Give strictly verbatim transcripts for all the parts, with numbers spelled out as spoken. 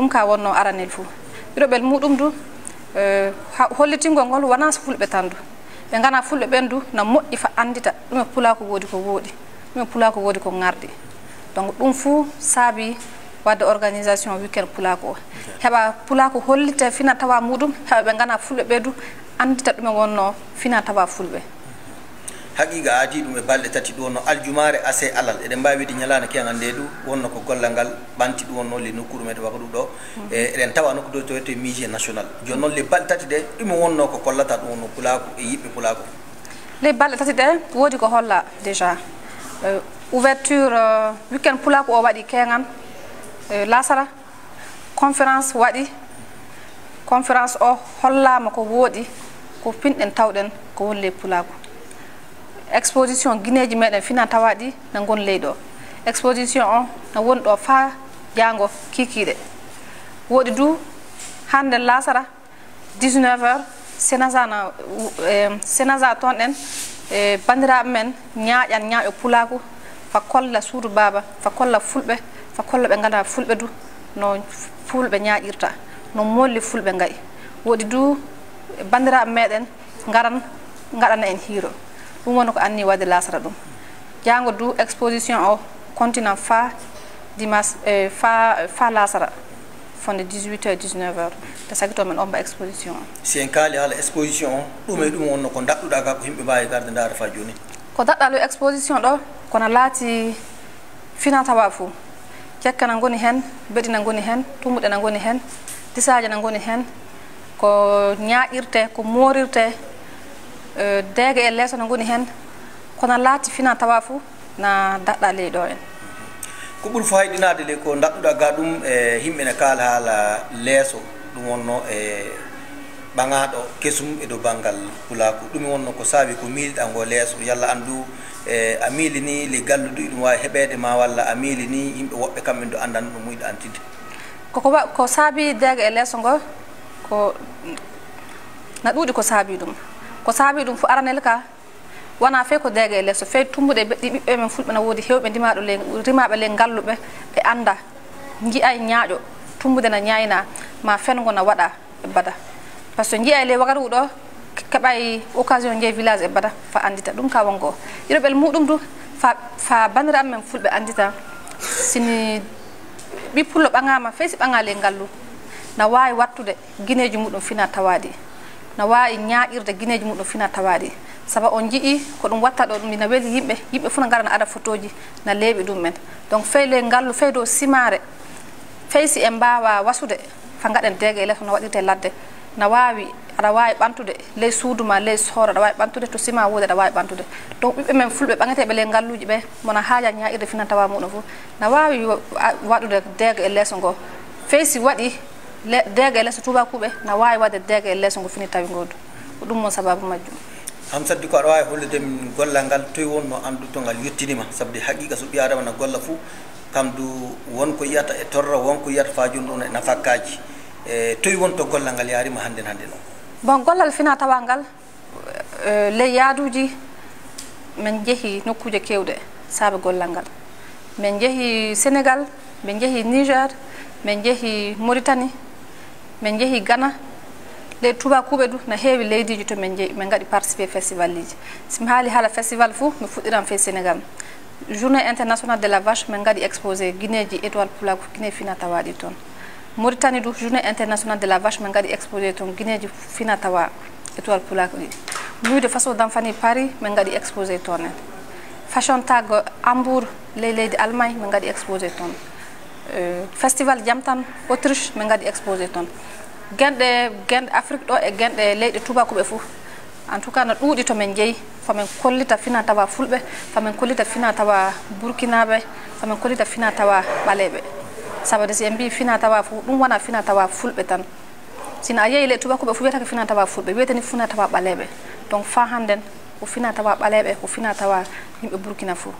Ɗum ka wonno aranel fuu. Ɗiɗoɓel muɗum du, eh, ha-, hollitingol ngol wonaa so fulɓe tan du. Ɓe ngana fulɓe ɓen du, na moƴƴi fa anndita ɗume pulaaku woodi ko wooɗi, ɗume pulaaku woodi ko ŋarɗi. Donc, ɗum fuu saabi wadde organisation weekend pulaaku o. Heɓa pulaaku hollitte fina tawa muɗum, heɓa ɓe ngana fulɓe ɓe du, anndita ɗume wonno fina tawa fulɓe. Haqiiqa aati ɗum e balɗe tati ɗum wonno aljumaare, ase, alal. Eɗen mbaawi wiide ñalaande keeŋan nde du wonno ko gollal ngal ɓanti ɗum wonno le nokkuuru meɗen waka ɗum ɗo. E, eɗen tawa nokku ɗo to wiyetee musée national. Jooni noon le balɗe tati ɗe ɗum wonno ko kollata ɗum wonno pulaaku e yiɓɓe pulaaku. Ley balɗe tati ɗe woodi ko holla déjà. Euh, ouverture, euh, weekend pulaaku o waɗi keeŋan, euh, laasara. Conférence waɗi. Conférence o hollaama ko wooɗi, ko pinɗen tawɗen ko woni ley pulaaku. Exposition gineeji meɗen fina tawa ɗi na ngon ley ɗo. Exposition o na woni ɗo faa jaango kiikiiɗe. Woodi du hannde laasara dix-neuf heures, Senaza na, eh, Senaza toon ɗen, eh, banndiraaɓe men ñaaƴan ñaaƴo pulaaku, fa kolla suudu baaba, fa kolla fulɓe, fa kolla ɓe ngana fulɓe du, no fulɓe ñaaƴirta, no molli fulɓe nga'i. Woodi du banndiraaɓe meɗen ngaran, ngaɗana en hiiro. Ɗum woni ko anni waɗde laasara ɗum. Jaango du exposition o continent fa dimanche, eh, fa, fa laasara. Fonnde dix-huit heures, dix-neuf heures. Te sagito men omba exposition o. Si en kaali haala exposition o, ɗum e ɗum wonno ko daɗɗuɗa ga ko yimɓe mbaawi garde ndaara fa jooni? Ko daɗɗa lo exposition ɗo, kono laati fina tawa fuu. Cekke na ngoni heen, beɗi na ngoni heen, tumbuɗe na ngoni heen, disaaje na ngoni heen. Ko ñaaƴirte, ko moorirte, eh, deege e leeso na ngoni heen. Kono laati fina tawa fuu, na daɗɗa ley ɗo en. Ko ɓuri fayɗinaade le ko daɗɗuɗa ga ɗum e yimɓe ne kaala haala leeso, ɗum wonno e ɓaŋaaɗo kesum e dow banngal pulaaku. Ɗum wonno ko saabi ko miiliɗa ngo leeso, yalla anndu e a miilini le galluɗo ɗum waawi heɓeede ma, walla a miilini yimɓe woɓɓe kamɓe ɗo anndan ɗum muuyɗa antinde? Koko wa-, ko saabi deege e leeso ngo, ko na ɗuuɗi ko saabi ɗum. Ko saabi ɗum fo aranel ka, wonaa fey ko deege e leeso, fey tumbuɗe ɓe-, ɗi ɓiɓɓe men fulɓe na woodi heewɓe ndimaaɗo ley, rimaaɓe ley ngalluɓe, ɓe annda, nji'ay ñaaƴo, tumbude na ñaayna, ma fengo na waɗa e bada. Par ce que nji'ay ley wagaru ɗo, ke-, keɓay occasion njey village e bada, fa anndita. Ɗum ka wongo. Ɗiɗoɓel muɗum du, fa, fa banndiraaɓe men fulɓe anndita, sini ɓi pullo ɓaŋaama, fey si ɓaŋaa ley ngallu, na waawi wattude gineeji muɗum fina tawaaɗi, na waawi ñaaƴirde gineeji muɗum fina tawaaɗi. Saba on nji'i ko ɗum watta ɗo, ɗum ina weli yimɓe, yimɓe fof na ngara na ada fotooji, na leeɓi ɗum en. Donc fey ley ngallu, fey dow simaare, fey si en mbaawa wasude, fa ngaɗen deege e leeso no waɗirte ladde, na waawi, aɗa waawi ɓantude ley suudu ma, ley sooro, aɗa waawi ɓantude to sima woodi, aɗa waawi ɓantude. Donc ɓiɓɓe men fulɓe ɓaŋeteeɓe ley ngalluuji ɓe, mona haaja ñaaƴirde fina tawa muɗum fof, na waawi wa-, a-, waɗude deege e leeso ngo. Fey si waɗi le-, deege e leeso tuubakuuɓe, na waawi waɗde deege e leeso ngo fini tawi ngo du. Ko ɗum won sababu majjum. Hamsat, di ko aɗa waawi hollude min gollal ngal, toy wonno an ɗum to ngal yettinima? Sabu de haqiqa so ɓi Adama na golla fuu, kam du won ko yiyata e torra, won ko yiyata fa jooni ɗum e nafakkaaji. E toy won to gollal ngal yaarima hannden hannden o? Bon, gollal fina tawa ngal, eh, ley yaaduuji, min njehi nokkuuje keewɗe saabe gollal ngal. Min njehi Senegal, min njehi Niger, min njehi Mauritanie, min njehi Ghana. Ley tubakuuɓe du na heewi leydiiji to min njehi, min ngaɗi participer festivaliji. Si mi haali haala festival fuu, mi fuɗɗiran fey Senegal. Journée internationale de la vache, min ngaɗi exposé gineeji Étoile Pulaaku, gine fina tawaaɗi toon. Mauritanie du, journée internationale de la vache, min ngaɗi exposé toon gineeji fina tawa Étoile Pulaaku ɗi. Nuit de façon d'enfani Paris, min ngaɗi exposé toon en. Fashion Tag Hambourg, ley leydi Allemagne, min ngaɗi exposé toon. Eh, festival Jamtan Autriche, min ngaɗi exposé toon. Genɗe, genɗe Afrique ɗo e genɗe leyɗe tubakuɓe fof. En tout cas, no ɗuuɗi to min njeyi, fa min kollita fina tawa fulɓe, fa min kollita fina tawa burkinaaɓe, fa min kollita fina tawa ɓaleeɓe. Sabu de si en mbii fina tawa fof, ɗum wona fina tawa fulɓe tan. Sino a yehi ley tubakuɓe fof wiyata ko fina tawa fulɓe, wiyata ni fina tawa ɓaleeɓe. Donc fa hannden ko fina tawa ɓaleeɓe, ko fina tawa yimɓe Burkina fof.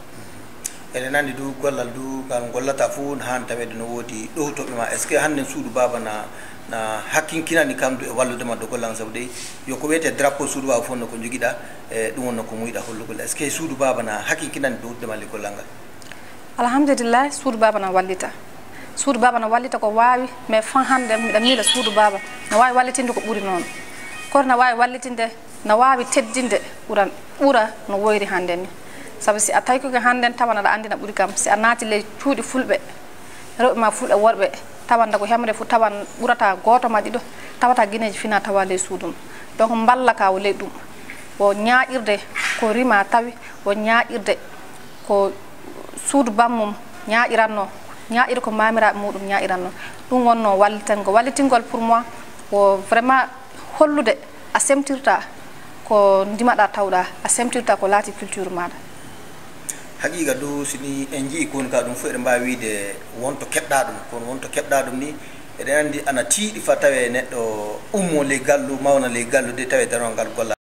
Eɗen anndi du gollal du ngal gollata fof no haani taweede no woodi ɗowtooɓe ma. Est-ce que hannden suudu baaba na, na hakkinkinani kam du e wallude ma dow gollal ngal? Sabu de yo ko wiyetee drapeau suudu baaba fof no ko njogiɗa, e ɗum wonno ko muuyɗa hollugol. Est-ce que suudu baaba na hakkinkinani dow wutde ma le gollal ngal? Alhamdulillahi, suudu baaba na wallita. Suudu baaba no wallita ko waawi, mais fan hannde miɗa miila suudu baaba no waawi wallitinde ko ɓuri noon. Kono no waawi wallitinde, no waawi teddinde ɓura, ɓura no woyri hannde ni. Sabu si a tawi ko hannde tawan aɗa anndi na ɓuri kam, si a naati ley cuuɗi fulɓe, rewɓe ma fulɓe worɓe, tawan ko hemre fof tawan ɓurata gooto ma ɗiɗo, tawata gineeji fina tawa ley suudu mum. Donc mballa ka o ley ɗum, o ñaaƴirde ko rima tawi, o ñaaƴirde ko suudu bammum ñaaƴiranno, ñaaƴirde ko maamiraaɓe muɗum ñaaƴiranno. Ɗum wonno wallitango. Wallitingol pour moi ko vraiment hollude a semtirta ko ndimaɗa tawɗa, a semtirta ko laati culture maɗa. Haqiqa du, si ni en jii koni ka ɗum fof eɗen mbawi wiide wonto keɓɗa ɗum, kono wonto keɓɗa ɗum ni eɗen andi ana tiiɗi fa tawe neɗɗo ummo ley gallu, mawna ley gallu de tawe darongal golla.